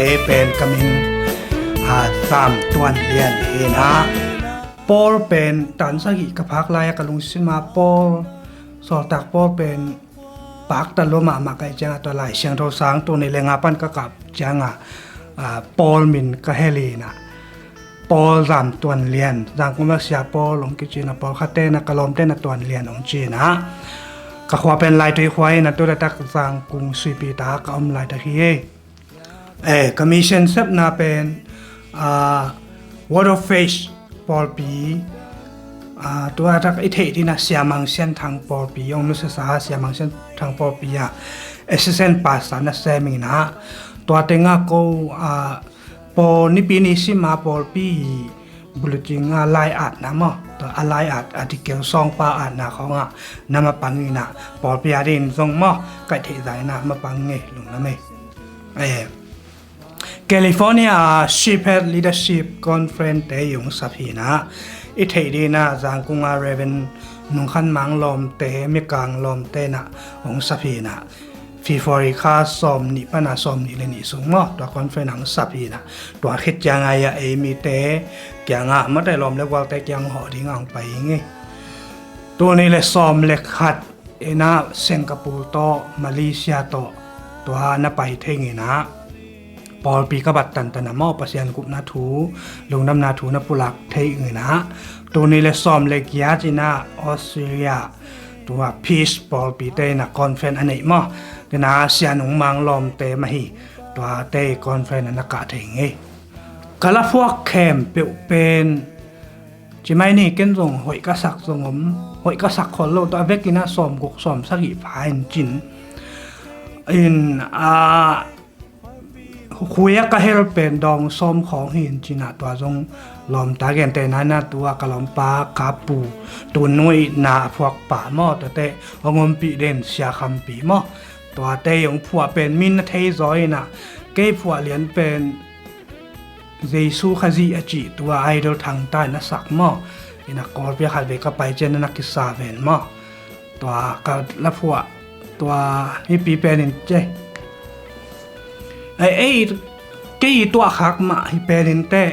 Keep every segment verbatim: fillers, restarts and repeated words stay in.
Ei pen ka min, a, Zam Tuan Lian hi na. Paul pen tan sagih ka phak lai-a ka lungsim ah Paul, Sawltak Paul pen pakta lua mahmah ka hih ciangah tua Lai Siangtho sang tul nih le nga pan ka kap ciangah, a, Paul min ka hel hi na. Paul Zam Tuan Lian, Zangkong ah Sia Paul hong kici na, pawlkhatte na ka lawmte na Tuan Lian hong ci na. Ka khua pen Laitui khua hi na, tu laitak Zangkong Suipi ta ka om laitak hi ei. Eh, ka mission sepna pen, ah, Word of Faith pawlpi, ah, tu laitak i theih ding na Sia Mang Sian Thang pawlpi, hong nusiasa Sia Mang Sian Thang pawlpi ah assistant pastor na sem hi na. Tua tengah ko, ah, Paul nipi ni sima pawlpi bulletin a lai-atna maw, tua a lai-at article sawngpa atna khawngah na mapang hi na, pawlpi a ding zong maw, kaih theih zah hi na mapang ngei lunglam ei. Eh, California a Shepherd Leadership Conference te i hong sap hi na, i theih ding na Zangkong a Reverend Nung Khan Mang lawmte, Mikang lawmte na hong sap hi na. February kha sawm nih pana sawm nih le nih sung maw, tua conference ang sap hi na. Tua khit ciang a ei mite kiangah mate lawm le gualte kiang hawh ding ang pai hi ngei. Tul nih le sawm le khat ina Singapore tawh Malaysia tawh tua na pai thei ngei na. Pawlpi ka bat tantan a maw, Pasian gupna thu, lungdamna thu na pulak thei ngei na. Tul nih le sawm le giat ina Australia tua Peace pawlpi te na conference a neih maw, tina Sia Nung Mang lawmte mah hi, tua te conference a na kah thei ngei. Ka la phuak khempeuh pen ci mai ni, ken zong hoih ka sak zong om, hoih ka sak khol lo, tua vek ina sawm guk sawm sagih pha in cin in, a, khui a ka hel pen dawng sawm khawng hi in cin a, tua zong lawmta gentehna ina tua ka lawmpa ka pu tun nuihna a phuak pa maw, tua te hong ompih den Sia Khampi maw, tua te hong phuah pen min na thei zaw ina, kei phuah lian pen Jesu Khazih a cih tua Idol Thangta in a sak maw, ina Kawlpi a khat vei ka pai cian na kisa ven maw. Tua ka la phuah, tua hipi pen in ce. Ei, ei, kei tuah khak mah hi pen in teh.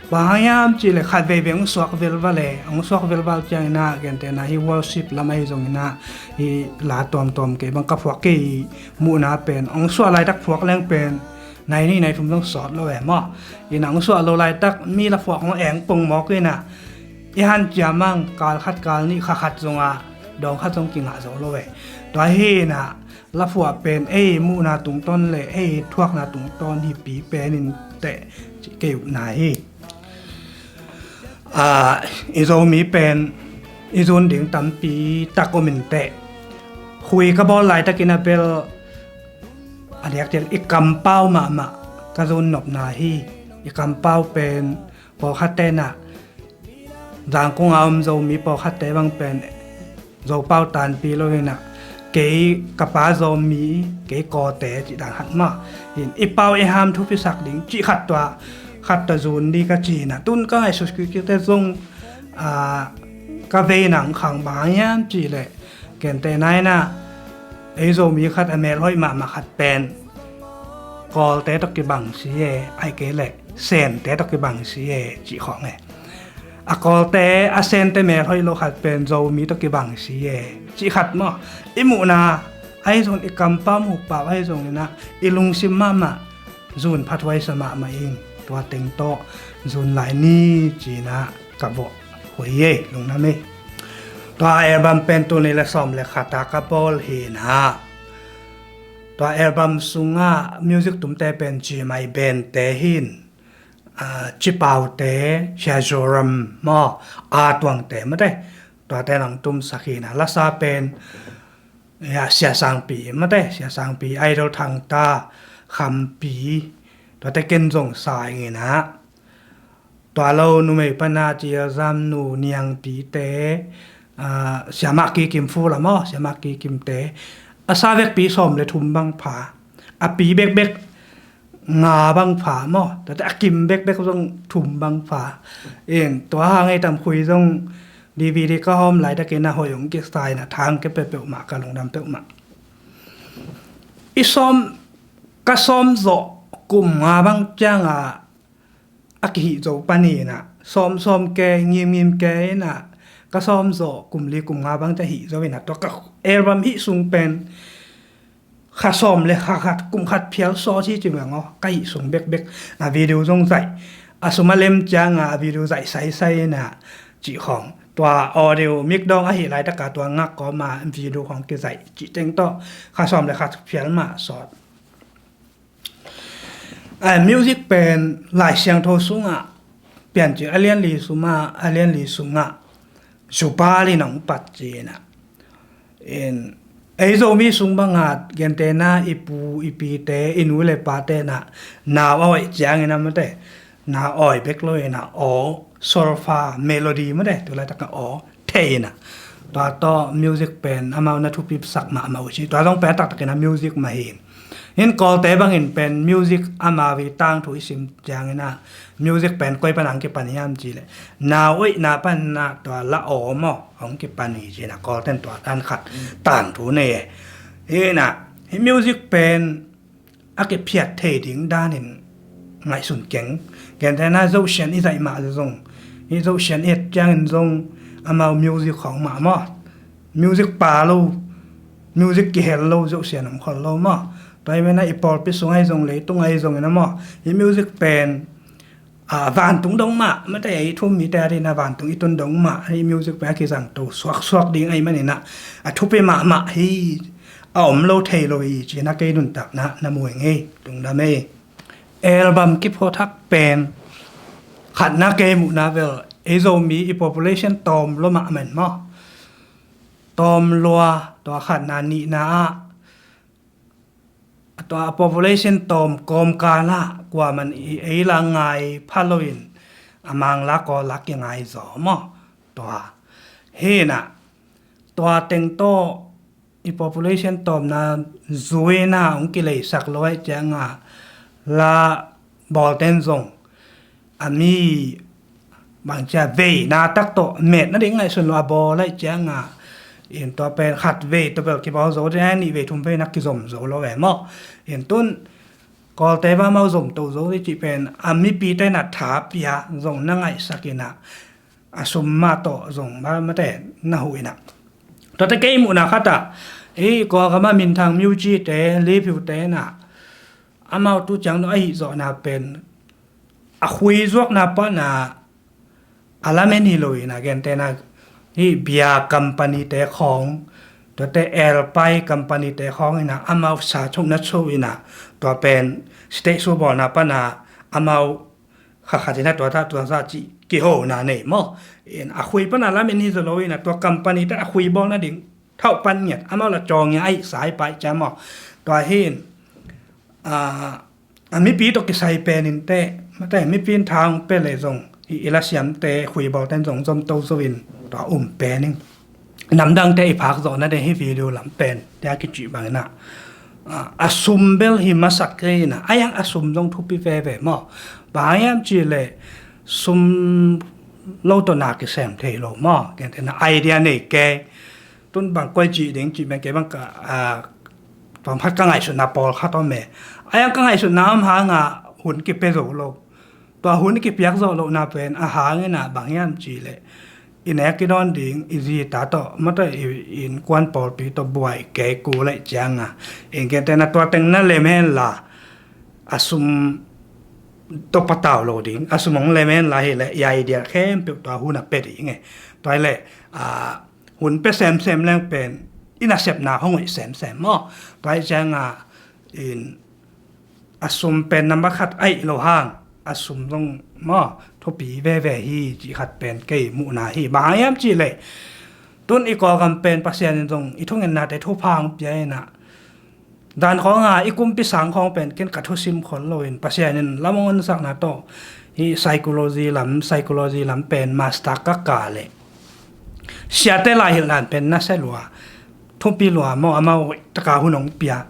Bang hang hiam cih leh khat veivei hong suak velval e, hong suak velval ciang ina gentehna hi worship lam ahi zong ina hi la tuamtuam kei bang ka phuak kei muhna pen hong suah laitak phuak leng pen nai nih nai thum zong sawt lo e maw. Ina hong suah lo laitak mi la phuak hong eng pong mawk ina i hanciam ang kal khat kal nih kha khat zong a dawng khat zong kingah zo lo e. Tua hi ina la phuah pen ei muhna tungtawn le ei thuakna tungtawn hipi pen in teh cih kei upna hi. A, i Zomi pen i zun ding tampi tak om in teh. Khui ka bawl laitakin a bel a diakdiak i kampau mahmah ka zun nopna hi. I kampau pen pawlkhatte na Zangkong a om Zomi pawlkhatte bang pen Zopau tanpi lo ina kei ka pa Zomi, kei Kawlte cih dan khat mah in i pau i ham thupisak ding cih khat tua khat tua zun ding ka ci ina tun ka ngaihsut kikte zong, a, ka vei nang khang bang hiam cih leh gentehna ina ei Zomi khat a melhoih mahmah khat pen Kawlte tawh kibang si e, ai kei leh Sente tawh kibang si e cih khawng e. A Kawlte a Sente melhoih lo khat pen Zomi tawh kibang si e cih khat maw. I muhna ahi zong i kampau mukpau ahi zong ina i lungsim mahmah zun phathuaisa mahmah in tua teng tawh zun lai ni ci ina ka vawh huai e lungdam e. Tua album pen tul nih le sawm le khat a ka bawl hi na. Tua album sungah music tumte pen G M I Band te hin, a, Cipaute, Sia Joram maw, A Tuangte mate, tuate nang tumsak hi na. Lasa pen, ya, Sia Sangpi mate, Sia Sangpi, Idol Thangta, Khampi, tuate ken zong sa ing ina. Tua lo numei pana Ci Zamnu, Niangpite, a, Siamah Kikim Fu la maw, Siamah Kikimte a sa vekpi sawm le thum bang pha, a pi bekbek nga bang pha maw, tate a kim bekbek zong thum bang pha. In tua hang ei tam khui zong D V D ka hawm laitakin a hoih hong kisa ina thang ke peuhmah ka lungdam peuhmah. I sawm ka sawm zawh kum nga bang ciangah a kihih zo pan inah, sawm sawm ke, ngim ngim ke inah, ka sawm zawh kum li kum nga bang ciang hih zo inah, tua ka album hih sung pen kha sawm le kha khat, kum khat phial sawt hi ci meng aw, ka hih sung bekbek a video zong zaih, a sum a lem ciangah a video zaih saisai inah cih khawng, tua audio mikdawng ahi laitakah tua ngak kawma video khawng kizaih cih teng tawh kha sawm le kha phial mah sawt. A music pen Lai Siangtho sungah Piancil a lian li sumah, a lian li sungah Zubal in hong pat ci inah, in ei Zomi sung bangah gentehna i pu i pite, i nu le pate inah nau a oih ciangin a mate, nau awi bek lo inah aw, solfa, melody mate, tu laitakah aw thei inah, tua tawh music pen amau na thupisak mahmah uh ci. Tua zong pen a taktakin a music mah hi. In Kawlte bangin pen music amau i tangthu i sim ciangin a, music pen koi pan hong kipan hiam cih leh, nau oihna pan inah tua la aw maw hong kipan hi ci inah, Kawlte in tua dan khat tangthu nei e. Hi inah, hih music pen a kiphiat thei ding danin ngaihsun keng. Gentehna Zosian i zaih mah zong, hih Zosian i et ciangin zong amau music khawng mah maw, music pa lo, music kihel lo Zosian om khol lo maw. Tua hi menah i pawlpi sung ahi zong, leitung ahi zongin a maw, hih music pen a, vantung dong mah mate, i thu-um mite a dinah vantung i tun dong mah, hih music pen a kizangto suaksuak ding ahih maninah a thupi mahmah hi, a om lo thei lo hi ci inah kei nuntakna na mu ing ei, lungdam ei. Album kiphuak thak pen khatna kei muhna bel ei Zomi i population tawm lua mahmah in maw, tawm lua, tua khatna. Nihna ah tua population tawm kawmkal ah kuaman i ei la ngai pha loin a Mang la Kawl la kingai zaw maw. Tua hi inah, tua teng tawh i population tawmna zui inah hong kileisak lo ahih ciangah la bawlten zong a mi bangcia veina tak tawh met nading ngaihsun lo a bawl ahih ciangah, in tua pen khat vei tawh bel kibawl zo ding a, nih vei thum vei na kizom zo lo e maw. In tun Kawlte bang amau zomto zo ding cih pen a mipite na tha pia zong na ngaihsak inah, a sum mah tawh zong mah mate na huh inah, tuate kei muhna khatah, hih Kawlgam ah minthang music te, Lee Pyu te inah, amau tu ciang dong ahi zawhna pen a khui zuakna pana a lamen hi lo inah, gentehna hih bia company te khawng, tuate elpai company te khawng inah amau sa chukna chu inah, tua pen stage show bawlna pana amau kha khat inah tua ta tua sa cih kihona nei maw. In a khui pana lamen hi zaw lo inah, tua company te a khui bawl nading thauh pan ngiat, amau la cawng ngiat ahih sa hi pah ciang maw. Tua hi in, a, a mipi tawh kisai pen in teh mate, mipi in tha hong pia leh zong i, i lasiamte, khuibawlten zong zomto zo in tua um pen in. Namdangte i phak zawhna ding hih video lam pen te a kicih bang inah, a, a sum bel hi masak kei inah, a yang a sum zong thupi veve maw. Bang hang hiam cih leh sum lo tawh na kisem thei lo maw. Gentehna idea nei kei, tun bang koi cih ding cih bang kei bang ka, a, pamkhat ka ngaihsutna pawlkhat om e. A yang ka ngaihsutna om hangah hun kipia zo lo. Tua hun kipiak zawh lohna pen a hang inah bang hiam cih leh i nek i dawn ding i zi ta tawh mate, i innkuan pawlpi tawh buai kei kul ahih ciangah, in gentehna tua teng na lem henla, a sum tawh patau lo ding, a sum hong lem henla hi leh i idea khempeuh tua hun a pia ding e. Tua hi leh, a, hun pia semsem leng pen i nasepna hong hoih semsem maw. Tua ahih ciangah in a sum pen number khat ahih lo hang, a sum zong maw thupi veve hi cih khat pen kei muhna hi. Bang hang hiam cih leh tun i Kawlgam pen Pasian in zong i thungennate thupha hong pia inah, dan khawngah i kumpi sang khawng pen ken ka thusim khol loin Pasian in lam hong honsakna tawh hih psychology lam, psychology lam pen master ka kah leh siate laihilhna pen nasia lua, thupi lua maw, amau taka hun hong pia.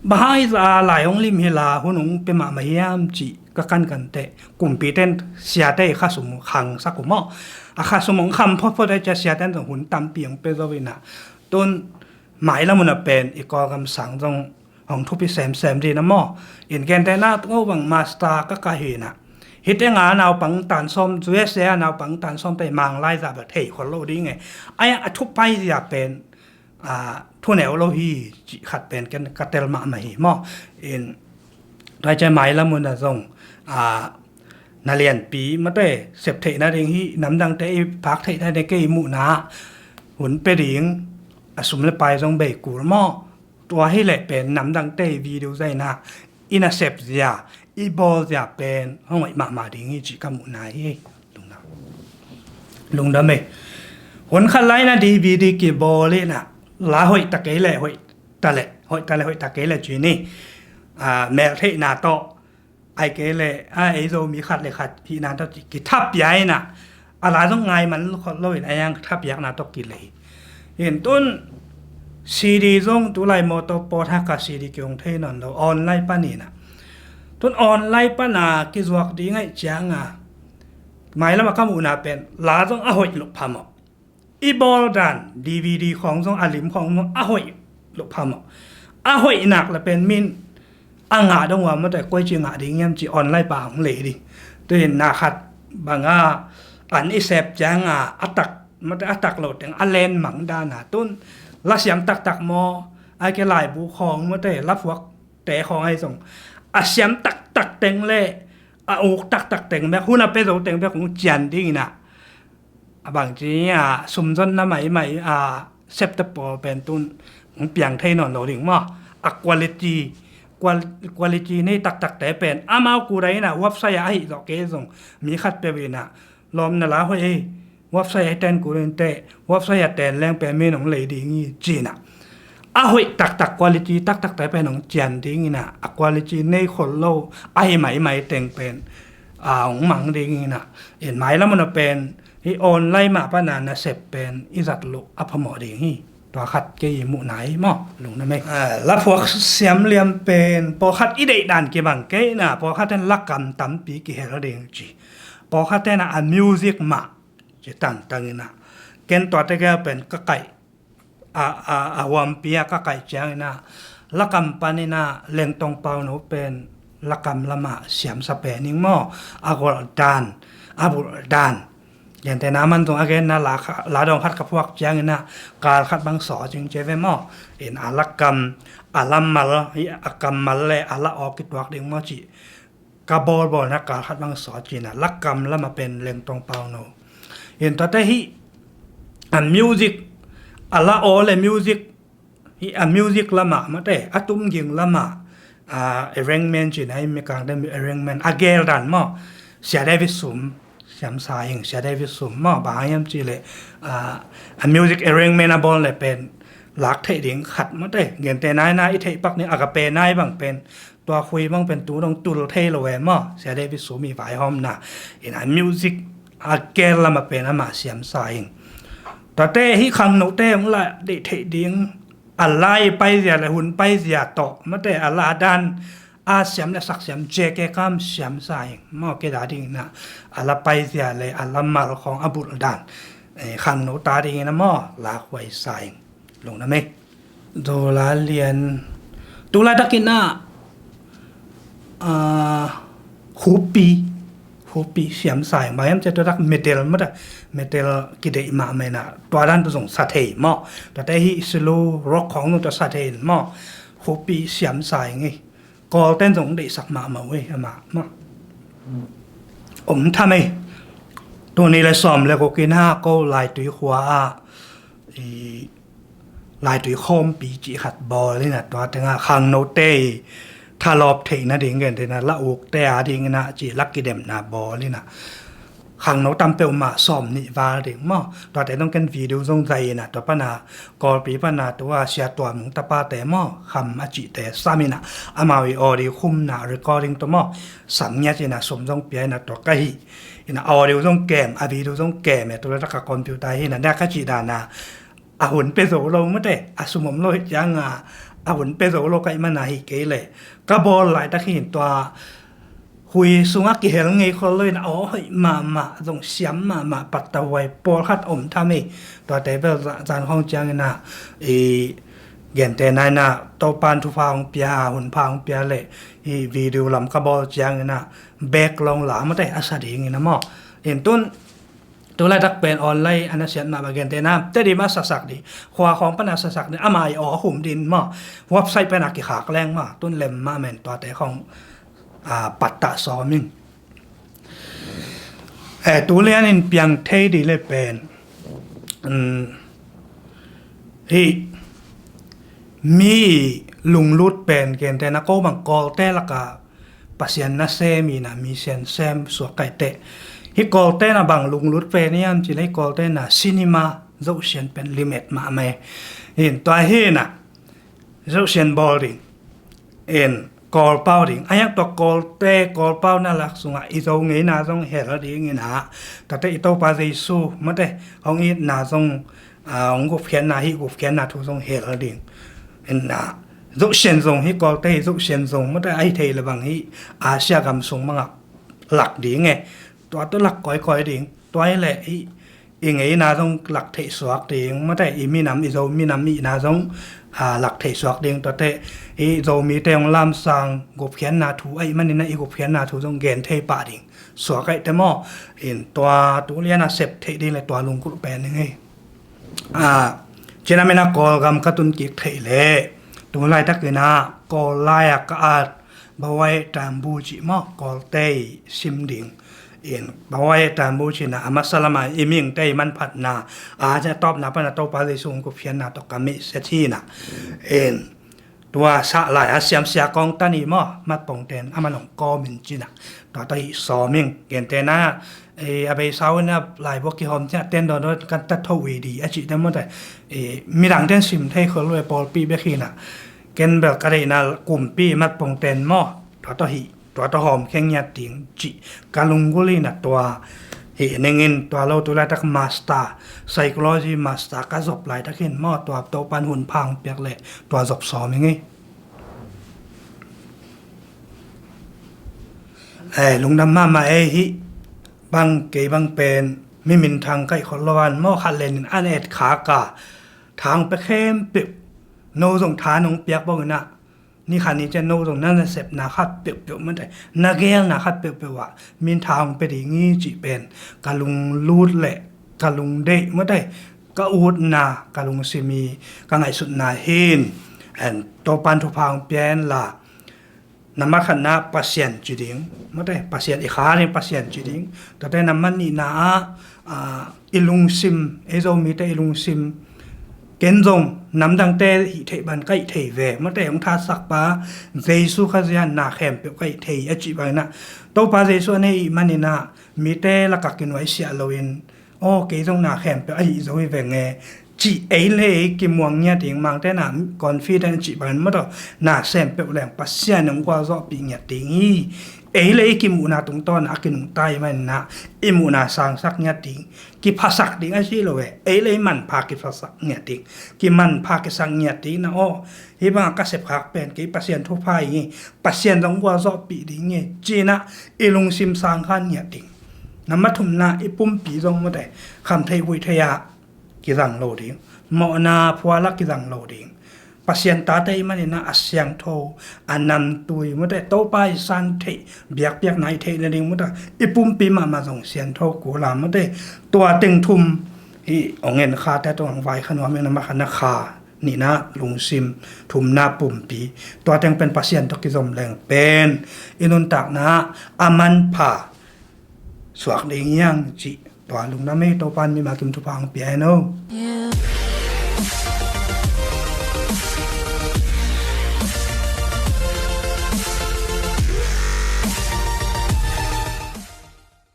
Bang hang hih lai hong lim hi la hun hong pia mahmah hiam cih ka kankan teh, kumpite in siate i khasum khangsak uh maw. A khasum hong kham photphot ahih ciang siate in zong hun tampi hong pia zo inah, tun mailam hun ah pen i Kawlgam sang zong hong thupi semsem ding na maw. In gentehna ngobang master ka ka hi na, hite nga naupang tan sawm, U S A naupang tan sawm te Manglai zah bel thei khol lo ding e. Ai a thupai zia pen a thuneu lo hi cih khat pen ken ka tel mahmah hi maw. In tua ciang mailam un a zong a na lianpi mate sep theihna ding hi, namdangte i phak theihna ding kei muhna hun pe ding a sum le pai zong bei kul maw. Tua hi leh pen namdangte i video zaina i na sep zia i bawl zia pen hong hoih mahmah ding hi cih ka muhna hi. Lungdam. Lungdam e. Hun khat lai na D V D kibawl i na la hoih ta kei leh hoih ta leh hoih ta leh hoih ta kei leh cih ni. A, mel theihna tawh ai kei leh a ei Zomi khat le khat hihna tawh kithapiak i na a la zong ngai man khol lo in a yang thapiakna tawh kilei. Hin tun C D zong tulai mawtaw pawt haka C D kihong thei nawn lo online pan i na. Tun online pana kizuak ding aih cianga mailam a ka muhna pen la zong a hoih loh phamawh. I bawl dan D V D khawng zong a lim khawng zong a hoih loh phamawh. A hoih nak le pen min a ngah dong ua mate koi ci ngah ding hiam ci online pa hong lei ding. Tuin na khat banga an i sep cianga a tak mate a tak lo teng a len mang dana tun la siam taktak maw. Ai ke laibu khawng mate la phuak te khawng ai zong a siam taktak teng le a uk taktak teng bek hun a pe zo teng bek hong cian ding ina. A bangci a sumzonna maimai a septe pawl pen tun hong piang thei nawn lo ding maw. A quality quality nei taktakte pen amau kudai ina website a ahi zawh kei zong mi khat peuh ina lawmna la hoih ei website a ten kudai inte website a ten leng pen min hong lei ding i cina. A hoih taktak quality taktakte pen hong cian ding ina a quality nei khol lo ahi maimai teng pen a hong mang ding ina. In mailam una pen hi online mah pana na sep pen i zat loh a phamawh ding hi. Tua khat kei i muhna hi maw. Lungna mei. La phuak siam liam pen pawlkhat i deih dan kibang kei na pawlkhat ten lakam tampi kihel ding ci. Pawlkhat ten a music mah ci tangtang ina. Ken tua tegel pen ka kaih a, a, a huampi a ka kaih ciang ina lakam pan ina Lengtong Pauno pen lakam lama siamsa pen ing maw. A golh dan a bulh dan. Gentehna man zong a genna la dawng khat ka phuak ciang ina kal khat bang saw cing ce ve maw. In a lakam a lamal hi a kammal le a la awk kituak ding maw ci. Ka bawlbawlna kal khat bang saw cina lakam lama pen Lengtong Pauno. In tate hi a music a la aw le music hi a music lama mate a tumging lama a arrangement cina i mikang te arrangement a gel dan maw. Sia David Sum siamsa ing Sia David Sum maw bang hiam ci le a music arrangement a bawl le pen lak theih ding khat mate. Gentehna ina i theih pak ni Agape nai bang pen tua khui bang pen tu dong tul thei lo e maw. Sia David Sum i vaihawmna ina music a gel lama pen ama siamsa ing. Tate hi khangnote hong la deih theih ding a lai paizia le hun paizia tawh mate a la dan a siam le sak siam J K Kam siamsa ing maw. Kei da ding ina a la paizia le a la mal khawng a bulh dan khangno ta ding ina maw la khuaisa ing. Lungna mei. Zola lian tulai takin ah khupi khupi siamsa ing. Bang hiam cia tua tak metal mata metal kideih mahmah ina tua dan tu zong sa thei maw. Tua te hi slow rock khawng nu tua sa thei in maw. Khupi siamsa ing hi. Kawlten zong deihsak mahmah uh hi amah maw. Om tham ei. Tuni le sawm le guk ina ko Laitui khua ah i Laitui khawmpi cih khat bawl ina tua tengah khangnote i thalawp theihna ding gentehna la ukte a ding ina cih la kidemna bawl ina. Khangno tam peuhmah sawm nih val ding maw. Tuate dong ken video zong zai ina tua pana Kawlpi pana tua Sia Tua Mung tapate maw kham a cihte sam ina amau i audio khumna recording tua maw. Sam ngiat ina sum zong pia ina tua ka hi ina audio zong kem a video zong kem e tua taka computer hi ina nia ka cih dana a hun pe zo lo mate a sum om lo hi cianga a hun pe zo lo ka i mana hi kei le ka bawl laitak hi tua hui sungah kihel ngei khol lo ina aw hoih mahmah zong siam mahmah pattahuai pawlkhat om tham ei. Tuate bel zan khawng ciang ina i Gentehna in ah Topan thupha hong pia, hunpha hong pia leh, hih video lam ka bawl ciangin ah back long la mate a sa dingin ah maw. In tun tu laitak pen online a na siat mah bang gentehna Tedim a sasak ding, khua khawng pan a sasak ding, ama i aw hum ding maw. Website pan a kikhak leng maw, tun lem mah men tuate khawng a, pattah sawm in. Eh, tu lianin piang thei ding le pen, um, hih mi lunglut pen gentehna ko bang Kawlte laka Pasian na sem in ah mi sian sem suak kaite. Hih Kawlte na bang lunglut pen hiam cih leh hih Kawlte na cinema zohsian pen limit mahmah e. In tua hi in ah zohsian bawl ding in Kawlpau ding a hiang tua Kawlte, Kawlpau na lak sungah i Zo ngeina zong hel dingin ah, tate i Topa Jesu mate hong itna zong, a, hong gupkhiatna, hih gupkhiatna thu zong hel ding in ah, zohsian zong hih Kawlte hih zohsian zong mate a hi thei le bang hih Asia gam sung bangah lak ding e. Tua tua lak kawikawi ding, tua hi leh hih i ngeina zong lak theih suak ding mate, i minam, i Zo minam ihna zong, a, lak theih suak ding, tuate i Zomite hong lamsang gupkhiatna thu ahih manin ah i gupkhiatna thu zong gen thei pah ding suak aihte maw. In tua tu lian a sep theih ding le tua lungkulh pen ding hi. A, cinamina Kawlgam ka tun kik theih leh tu laitakin ah Kawl lai-a ka at Bawai Tambu cih maw, Kawlte i sim ding in Bawai Tambu cih na a masa lama i mingte i manphatna, a, a tawpna pana Topa Jesu hong gupkhiatna tawh ka message hi na. In tua sah lai a siamsia kawng tani maw, Mat Pongten a man hong kawm in cih na. Tua tawh hih sawm in gentehna, eh, a beisa un a laibu a kihawm ciah ten dawn dawn kan tat tho ui di a cihte mawte, eh, midangten sim thei khol lo e, pawlpi bek hi na. Ken bel ka deihna kumpi Mat Pongten maw, tua tawh hih, tua tawh hawm khe ngiat ding cih ka lunggulh in ah tua hih ningin tua lo tu laitak master, psychology master ka zop laitakin maw, tua Topan hunpha hong piak leh tua zop sawm ing ei. Eh, lungdam mahmah ei hih bang, kei bang pen mi minthang kaih khol lo an maw, khat lenin an et khak a, thang pe khempeuh no zong tha nong piak bawk in ah, ni khat ni ciang no zong na nasepna khat peuhpeuh mate, na gelna khat peuhpeuh ah min tha hong pe ding hi cih pen ka lunglut le ka lungdeih mate, ka utna, ka lungsim hi, ka ngaihsutna hi. And Topan thupha hong pia hen la, nambat khatna Pasian ci ding mate, Pasian i kha ding, Pasian ci ding. Tate nambat nihna ah, ah, i lungsim, ei Zomite i lungsim, ken zong namdangte hih theih ban ka hih thei ve mate, hong thatsak pa Jesu Khazih in na khempeuh ka hih thei a cih bangin ah, Topa Jesu a nei ih manin ah mite lakah kinuaisiah loin, aw, kei zong na khempeuh a hih zo hi veng e cih ei le ei kimuang ngiat ding, mangte na confident cih bangin mate, na khempeuh leng Pasian in hong gualzawhpih ngiat ding hi. Ei le ei kimuhna tungtawn a kinungta ih manin ah i muhna sangsak ngiat ding, kiphasak ding a si lo e, ei le ei manpha kiphasak ngiat ding, kimanpha kisak ngiat ding na aw. Hih bangah ka sepkhak pen kei Pasian thupha hi, Pasian zong gualzawhpih ding hi ci-in ah i lungsim sangkhan ngiat ding. Nambat thumna i pumpi zong mate, khamtheih vuihtheih ah kizang lo ding, mawhna phual ah kizang lo ding. Pasian tate ih manin ah a siangtho, a namtui mate, Topa i san theih, biakpiakna i theih nading mate, i pumpi mahmah zong siangtho kul a mate, tua teng thum hih hong en khate tawh hong vaikha nuam ing. Nambat khatna kha, nihna lungsim, thumna pumpi. Tua teng pen Pasian tawh kizom leng pen i nuntakna ah a manpha suak ding hi hang cih tua lungdam ei. Topan mimal kim thupha hong pia hen aw.